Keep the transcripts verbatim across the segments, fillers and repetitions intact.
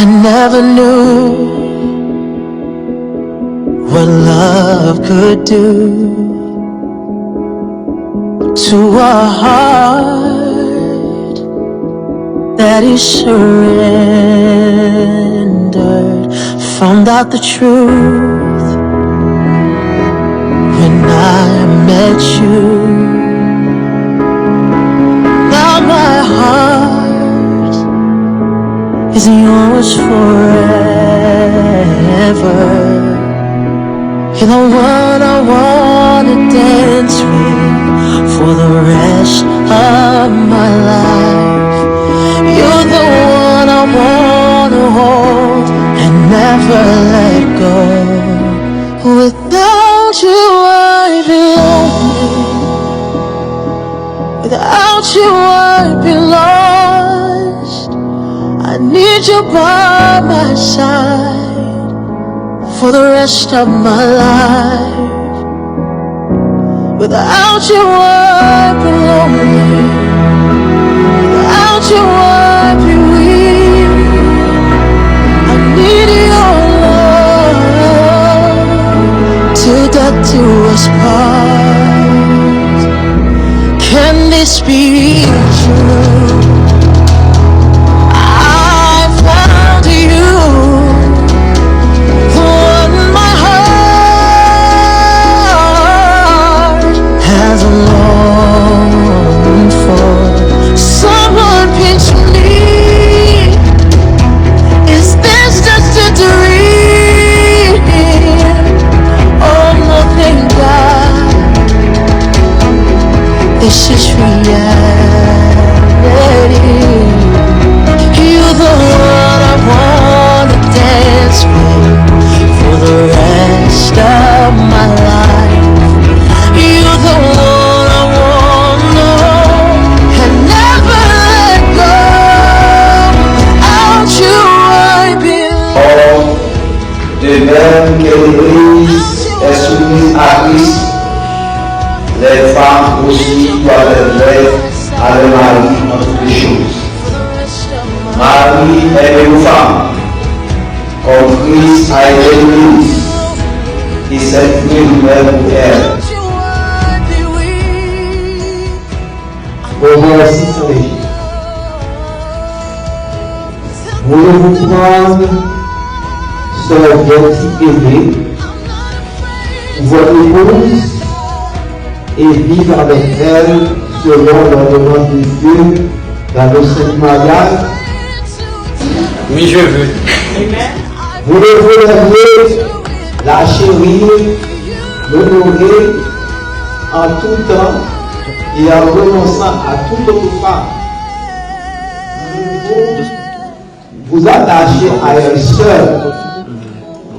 I never knew what love could do to a heart that is surrendered. Found out the truth when I met you. Now my heart is yours forever. You're the one I wanna dance with for the rest of my life. You're the one I wanna hold and never let go. Without you, I'd be lonely. Without you, I'd be lost. I need you by my side for the rest of my life. Without you, I'd be lonely. Without you, I'd be weak. I need your love till death do us part. Can this be true? I found you, the one my heart has longed for. Someone pinch me. Is this just a dream? Oh no, thank God. This is reality. You're the one I wanna dance with for the rest of my life. You're the one I wanna hold and never let go. Without you, I'd be lost. De même que l'Église est soumise à Christ, les femmes aussi doivent être prêtes à leur mari en toutes choses. Mari, aimez vos femmes, comme Christ a aimé l'Église, et s'est livré lui-même pour elle. Bonbon osi sou leji. Voulez-vous prendre sœur Gertie Aimé pour votre épouse et vivre avec elle selon l'ordonnance de Dieu dans le saint mariage? Oui, je veux. Voulez-vous l'aimer, la chérir, l'honorer en tout temps et en renonçant à toute autre femme? Voulez-vous vous attacher à elle seule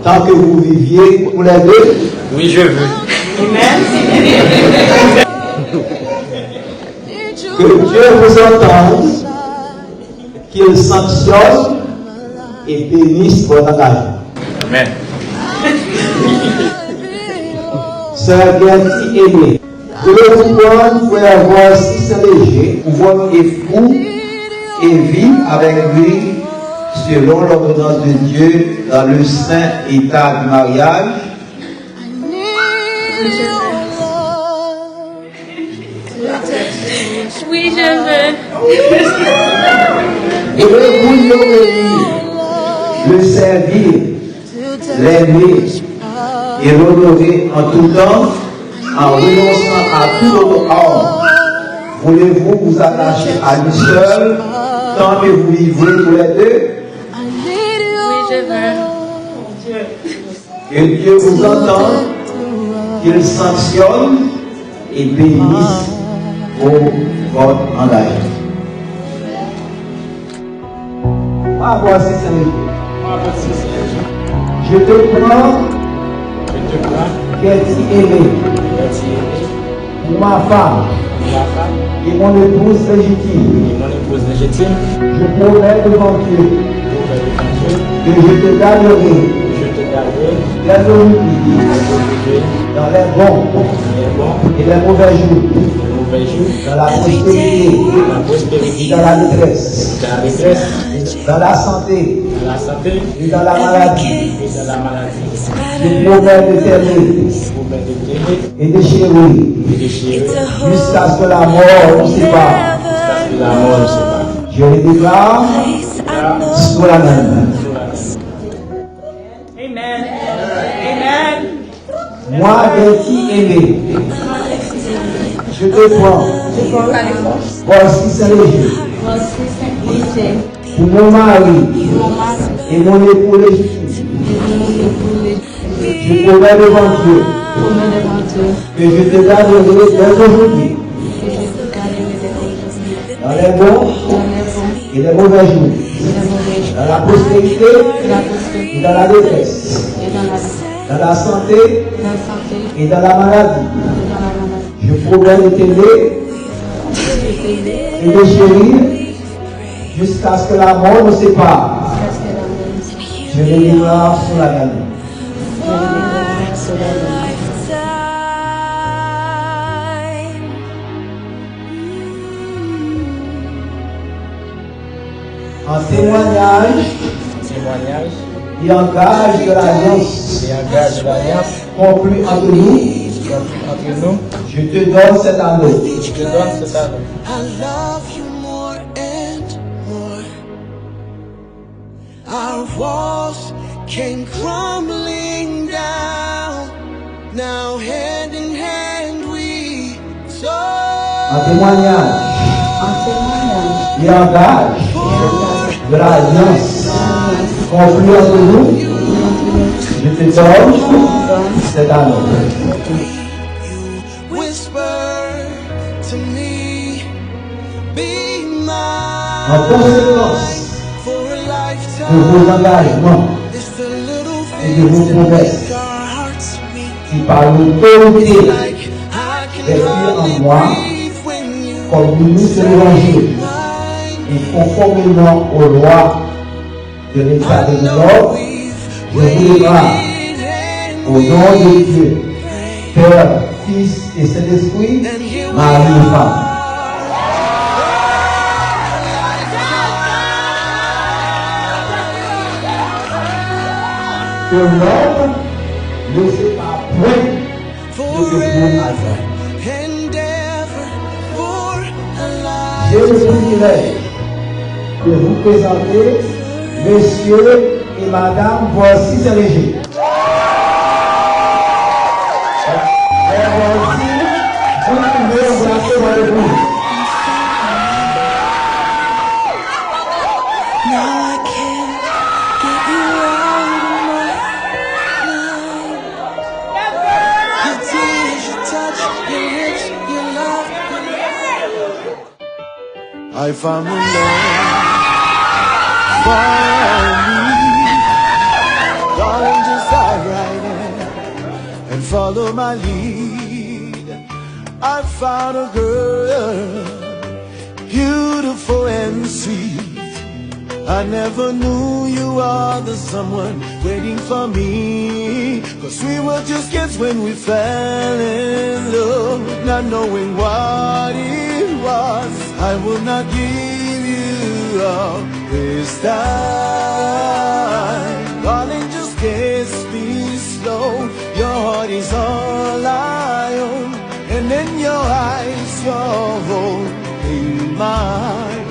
tant que vous viviez tous les deux? Oui, je veux. Que Dieu vous entende, qu'il sanctionne et bénisse votre engagement. Amen. Sœur Gertie Aimé, voulez-vous prendre frère Volcy Saint-Léger pour votre époux et vivre avec lui selon l'ordonnance de Dieu dans le saint état du mariage? Oui, je veux. Voulez-vous l'obéir, le servir, l'aimer et l'honorer en tout temps, en renonçant à tout autre homme? Voulez-vous vous attacher à lui seul tant que vous vivrez tous les deux? Oui, je veux. Que Dieu vous entende, qu'il sanctionne et bénisse vos, votre engagement. Moi, voici Saint-Léger. Je te prends, Gertie Aimé, pour ma femme et mon épouse légitime. Je promets devant Dieu que je te garderai dès aujourd'hui dans les bons et les mauvais jours, dans la prospérité et dans la détresse, dans la santé La santé. Et dans la maladie. Et dans la maladie. Je promets de t'aimer. Je promets de t'aimer. Et de chérir. Et de chérir. Jusqu'à ce que la mort nous sépare. Jusqu'à ce que la mort nous sépare. Je le déclare solennellement. Amen. Amen. Moi, Betty Aimé, je te prends, Volcy Saint-Léger, pour mon mari et mon époux légitime. Je promets devant Dieu que je te garderai dès aujourd'hui dans les bons et les mauvais jours, dans la prospérité et dans la détresse, dans la santé et dans la maladie. Je promets de t'aimer et de chérir jusqu'à ce que la mort nous sépare. Je le déclare solennellement. En témoignage, en témoignage et en gage de l'alliance, et en gage de l'alliance conclue entre nous, conclue entre nous, je te donne cet anneau. Je te donne cet anneau. I love you more and more. Our walls came crumbling down. Now hand in hand we soar. En témoignage, en témoignage et en gage de l'alliance conclue entre nous, je te donne cet anneau. Whisper to me, be mine. En conséquence de vos engagements et de vos promesses, et par l'autorité des filles en moi, comme ministre de l'Évangile, et conformément aux lois de l'État de New York, je vous déclare, au nom de Dieu, Père, Fils et Saint-Esprit, mari et femme. Que l'homme ne sépare point de ce beau hasard. J'ai le privilège de vous présenter Monsieur et Madame Volcy Saint-Léger. Frè Volcy, vin tounen yon brase ban yo pou li. Now I can't get you out of my mind. How did you touch your lips, your love? I found a love for me. Darling, just dive right in and follow my lead. I found a girl, beautiful and sweet. I never knew you are the someone waiting for me. 'Cause we were just kids when we fell in love, not knowing what it was. I will not give you up this time. Darling, just kiss me slow. Your heart is all I own, and in your eyes, you're holding mine.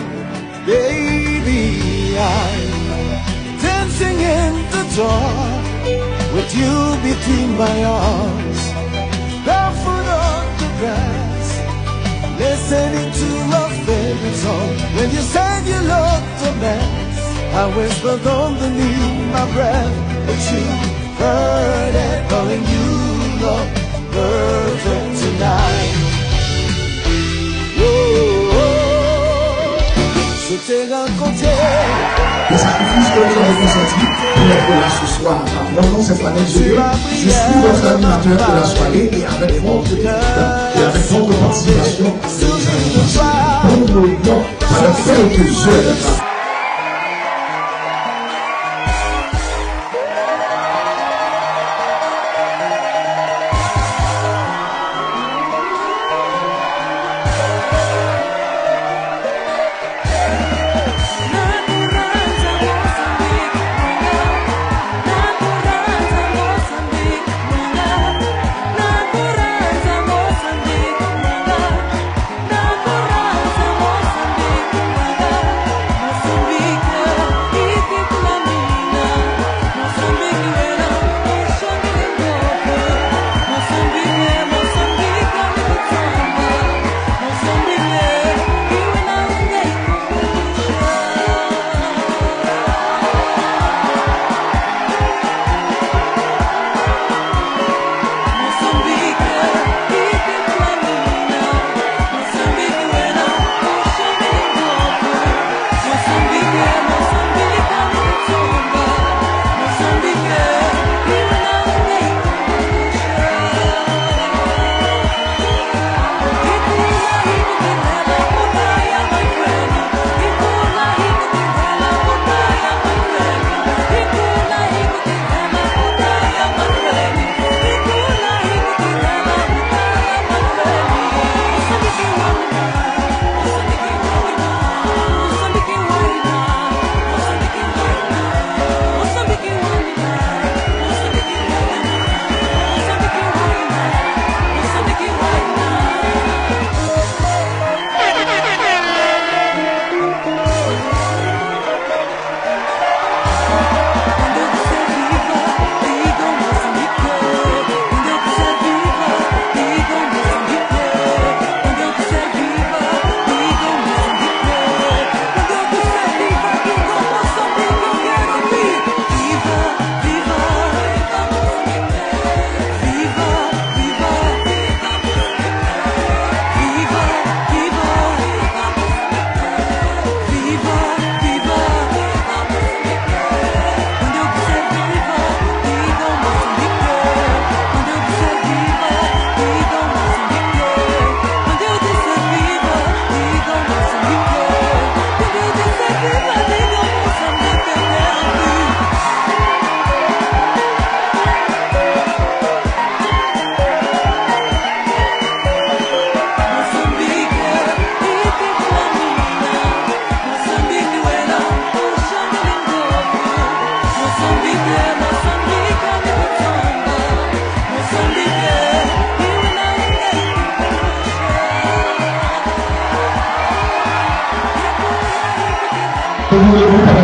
Baby, I'm dancing in the dark with you between my arms, barefoot on the grass, listening to our favorite song. When you said you loved a mess, I whispered underneath my breath, but you heard it, calling you love perfect tonight. Oh, oh, oh. Sou te rankontre. Yon sakrifis ke vous avez consenti pour être là ce soir. Mon nom, c'est Flanel Joseph. Je suis votre animateur de la soirée et avec votre, et avec votre participation, nous allons passer un bon moment pendant quelques heures.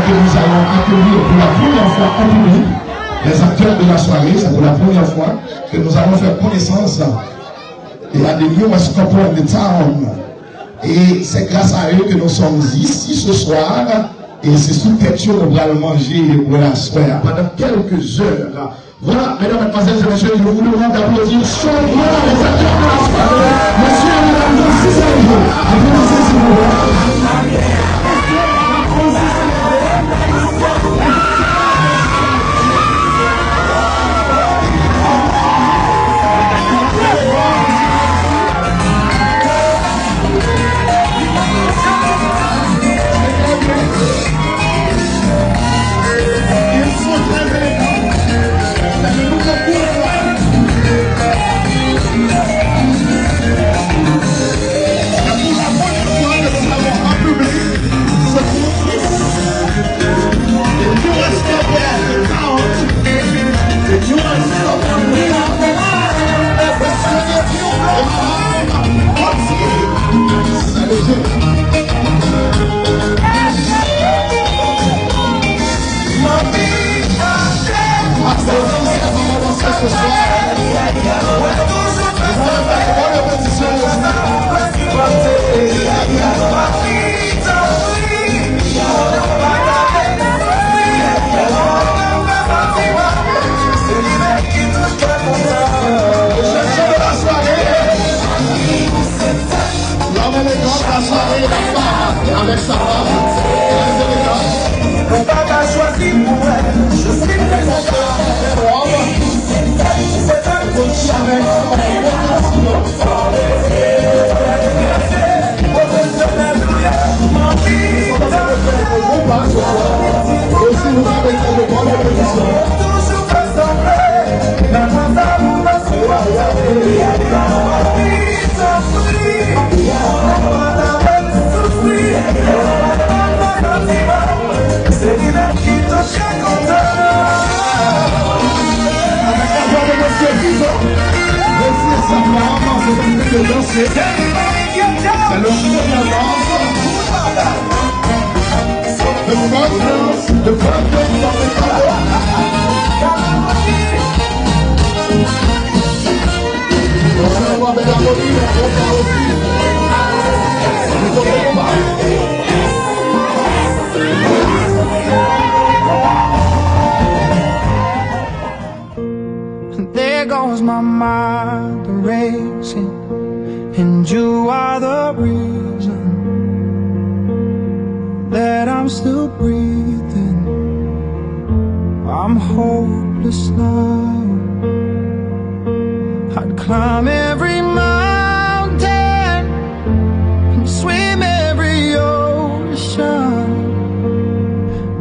Nous allons accueillir pour la première fois en public les acteurs de la soirée. C'est pour la première fois que nous allons faire connaissance. Et à the newest couple in the town. Et c'est grâce à eux que nous sommes ici ce soir. Et c'est sou tèt yo nou pral manje pou aswè a pandan kèlke zè. Voilà, mesdames, mademoiselles et messieurs, je vous demande d'applaudir chaudement les acteurs de la soirée. Monsieur et madame Francis Alger, applaudissez s'il vous plaît. Ils sont très élégants. C'est le nouveau cours. C'est pour la première fois que nous avons en public ce cours. Et nous respectons les parents. Et nous respectons les parents. L'homme élégant, la soirée, la femme avec sa femme. Très élégant. Ou pa ka chwazi pou wè. Je suis très élégant. Pwofesyonèl ou ye. Toujou fè sa ou vle. There goes my mind racing, and you are the reason that I'm still breathing. I'm hopeless now. I'd climb every mountain and swim every ocean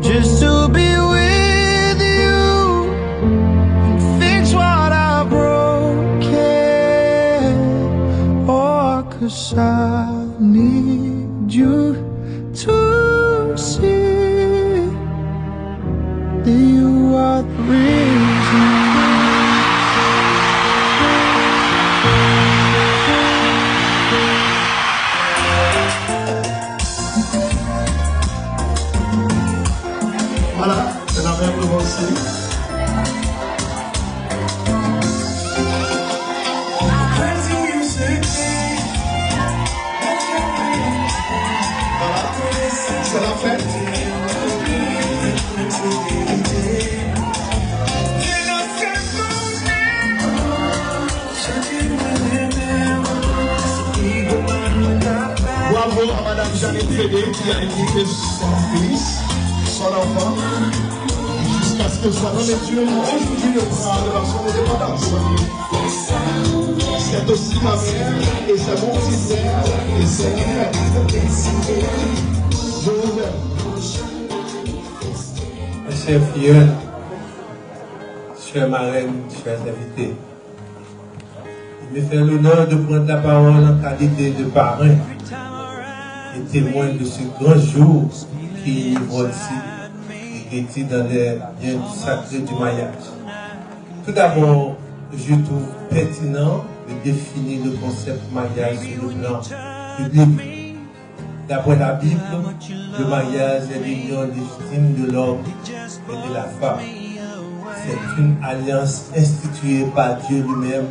just to be with you and fix what I've broken. Oh, 'cause I need you to see that you are the reason. Voilà, c'est la même nouveau aussi. Voilà, c'est la fête. Bravo à Madame Jeannette Fédé qui a éduqué son fils, son enfant, jusqu'à ce que soit nommé Dieu aujourd'hui le prend de son indépendance. C'est aussi ma mère et c'est mon petit frère et c'est mon frère. Je vous aime. Chè fiyèl, chè marèn, chè envite. Li fè lonè de pran lapawòl an kalite de paran e temwen de se gran jou ki vwèlsi e geti dan lè byen sakre di maryaj. Tout d'abord, je trouve pertinent de définir le concept mariage sur le plan biblique. D'après la Bible, le mariage est l'union légitime de l'homme et de la femme. C'est une alliance instituée par Dieu lui-même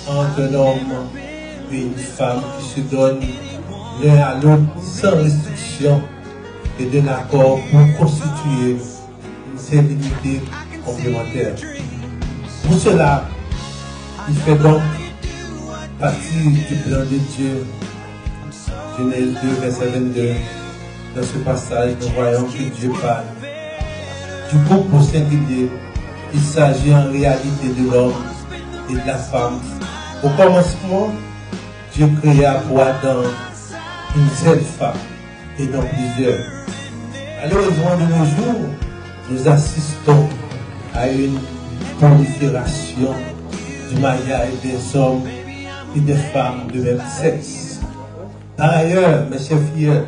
entre un homme et une femme qui se donnent l'un à l'autre sans restriction et d'un accord pour constituer une seule unité complémentaire. Pour cela, il fait donc partie du plan de Dieu. Genèse deux, verset vingt-deux. Dans ce passage, nous voyons que Dieu parle du couple au singulier. Il s'agit en réalité de l'homme et de la femme. Au commencement, Dieu créa pour Adam une seule femme et non plusieurs. Malheureusement, de nos jours, nous assistons à une prolifération du mariage des hommes et des femmes de même sexe. Par ailleurs, mes chers fillettes,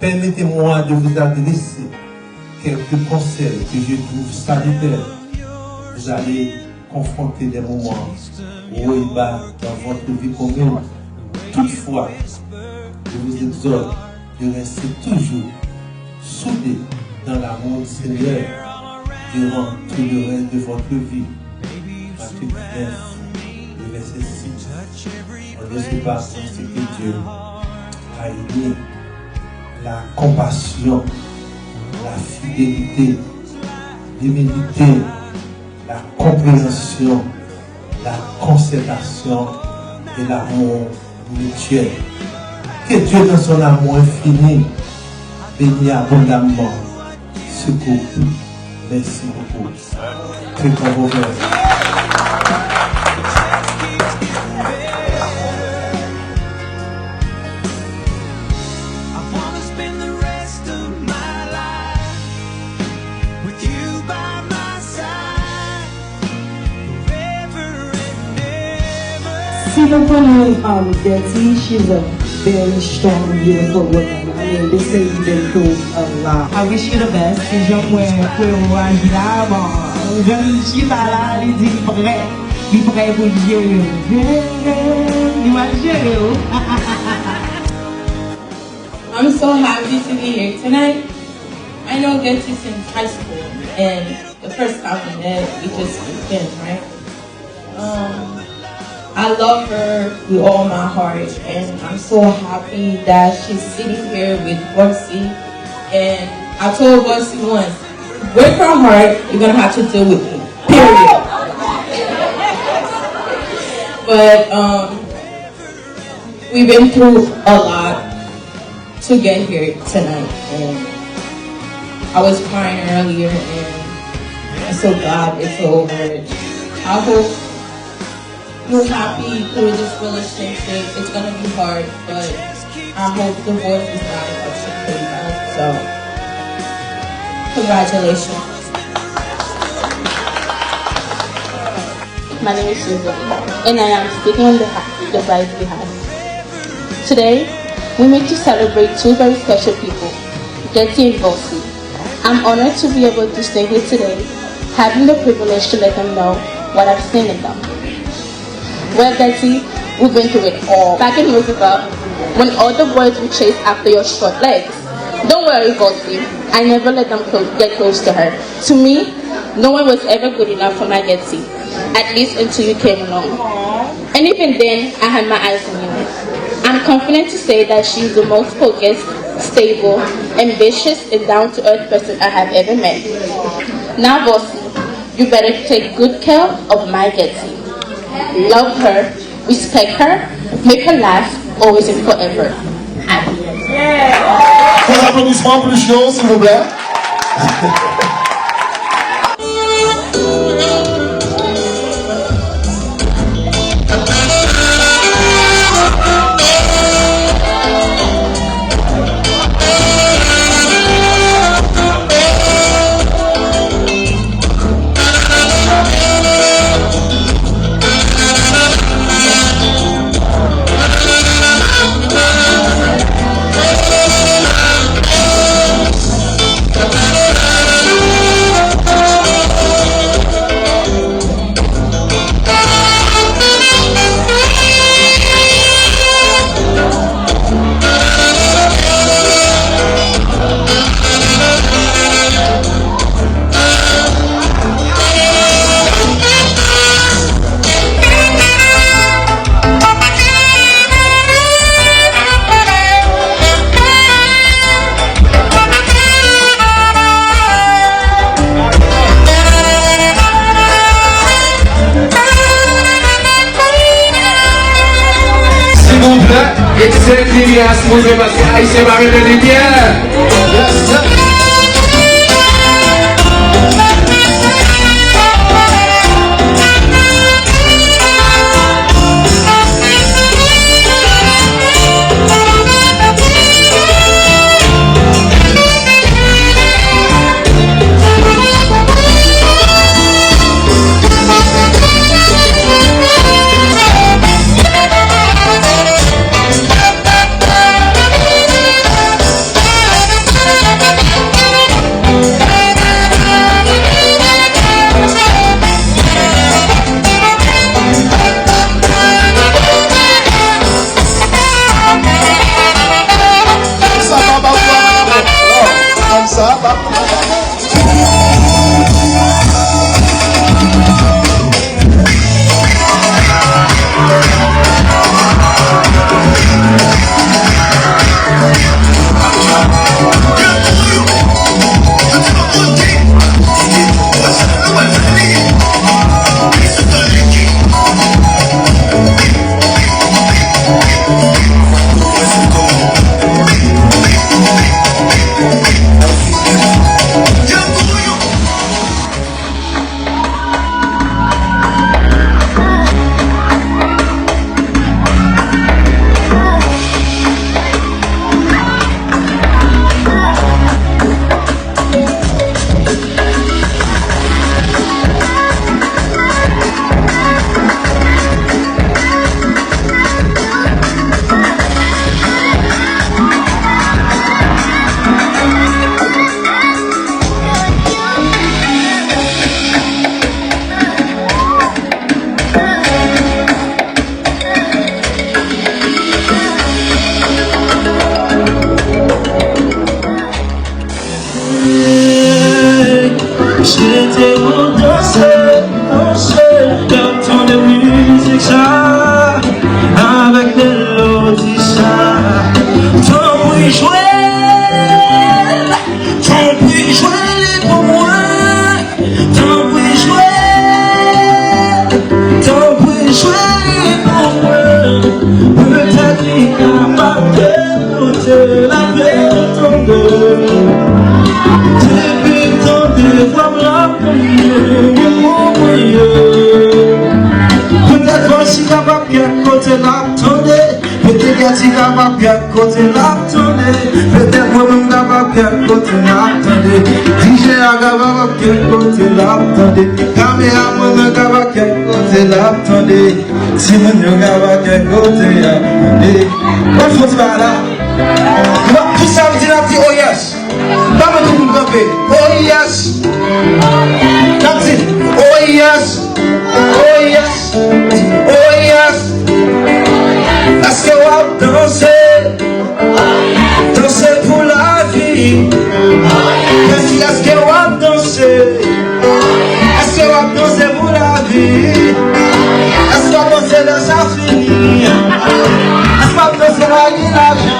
permettez-moi de vous adresser quelques conseils que je trouve salutaires. Vous allez confronter des moments hauts et bas dans votre vie commune. Toutefois, je vous exhorte de rester toujours soudés dans l'amour du Seigneur durant tout le reste de votre vie. Matthieu dix-neuf, le verset six. On ne sait pas ce que Dieu a aimé. La compassion, la fidélité, l'humilité, la compréhension, la concertation et l'amour mutuel. Que Dieu, dans son amour infini, bénisse abondamment ce couple. Merci beaucoup. Très bon moment. I wanna spend the rest of my life with you by my side, forever and ever. Si nou konnen, um, Betty, she's a very strong, beautiful woman. I mean, this lady been through a lot. I wish you the best. Se jan m wè Kwero aji la, bon, jan l chita la, li di l prè. Li prè pou l jere w. Jere, li pral jere w. I'm so happy to be here tonight. I know Getty since high school, and the first time we met, we just became friends, right? Um, I love her with all my heart, and I'm so happy that she's sitting here with Bossy. And I told Bossy once, "Break her heart, you're gonna have to deal with me. Period." But, um, we've been through a lot to get here tonight, and I was crying earlier, and I'm so glad it's over. I hope you're happy through this relationship. It's gonna be hard, but I hope divorce is not an option for you guys. So, congratulations. My name is Susan, and I am speaking on behalf, the bride's behalf. Today, we meet to celebrate two very special people, Getty and Bossy. I'm honored to be able to stand here today, having the privilege to let them know what I've seen in them. Well, Getty, we've been through it all. Back in Roosevelt, when all the boys would chase after your short legs, don't worry, Bossy. I never let them clo- get close to her. To me, no one was ever good enough for my Getty, at least until you came along. And even then, I had my eyes on you. I'm confident to say that she is the most focused, stable, ambitious, and down-to-earth person I have ever met. Now, Bossy, you better take good care of my Getty. Love her, respect her, make her laugh, always and forever. Happy. Fòs aplodisman pou Lucio, silvouplè. Limyè a sipoze, paske Ayisyen pa renmen limyè. Hey, se te yon danse, danse, k ap tande mizik sa, avèk melodi sa. Tanpri jwe, tanpri jwe li pou mwen. Tanpri jwe, tanpri jwe li pou mwen. Petèt li kapab te koute la pe tande. Depi l tande vwa m la priye, li pou priye. Petèt vwa si kapab kèk kote l ap tande. Petèt Yati kapab kèk kote l ap tande. Petèt mwen menm kapab kèk kote l ap tande. D J a kapab kèk kote l ap tande. Kameramann nan kapab kèk kote l ap tande. Timoun yo kapab kèk kote y ap tande. Bon, fò ti bagay la. Nou ap tout sa m di, n ap di, oh yes. Pa mande pou m kanpe. Oh yes. N ap di, oh yes. Oh yes. Oh yes. Èske w ap danse? Danse pou lavi. Mèsi, èske w ap danse? Èske w ap danse pou lavi? Èske w ap danse lè sa fini? Èske w ap danse lè gen lajan?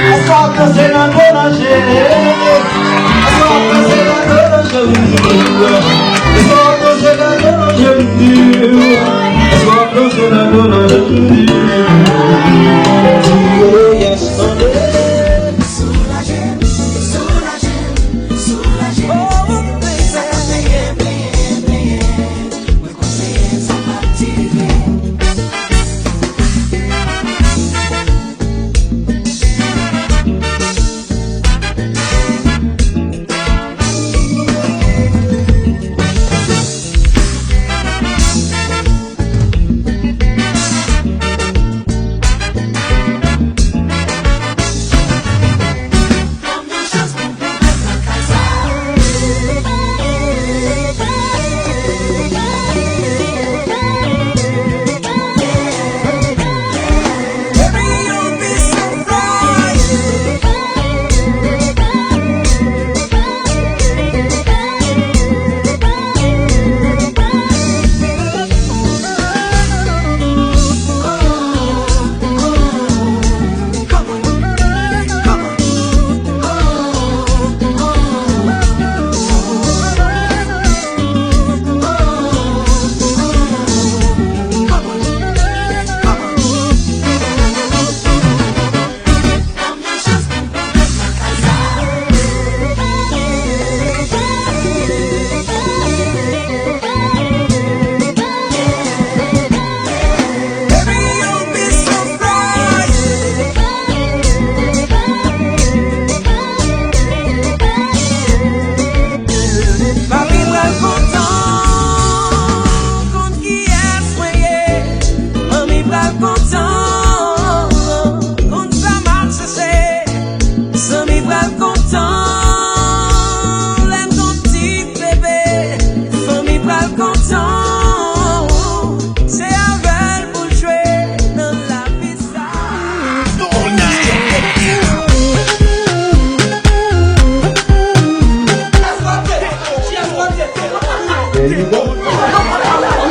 Èske w ap danse nan gwo danje? Èske w ap danse nan gwo danje? Èske w ap danse nan gwo danje? Èske w ap danse nan gwo danje? Oh yes, tande.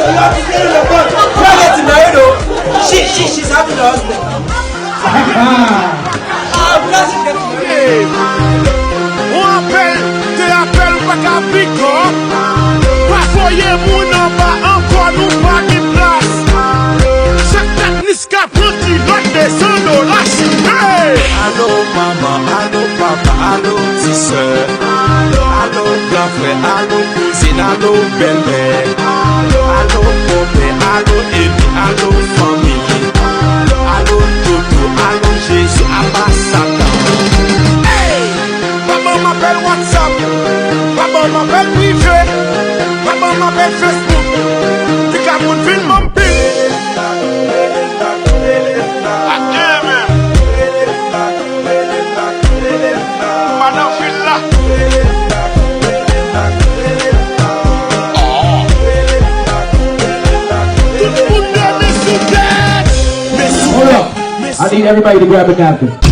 Y'all just ended up on. Y'all get to marry though. She, she, she's having a husband. Ah, bless you. Hey. On apèl, te apèl ou pa ka pikòp. Pa voye moun anba ankò, nou pa gen plas. Chak dat Niska pran kilòt desann dola chire. Alo manman, alo papa, alo ti sè. Alo gran frè, alo kouzin, alo bèlmè. Alo konpè, alo enmi, alo fanmi. Alo toto, alo Jezi, apa Satan. Hey! Pa ban m apèl WhatsApp, pa ban m apèl prive, pa ban m apèl Facebook. Ti granmoun vin ban m pil. Madan vil la. Tout moun dwe men sou tèt. Men sou tèt. Hold up. I need everybody to grab a napkin.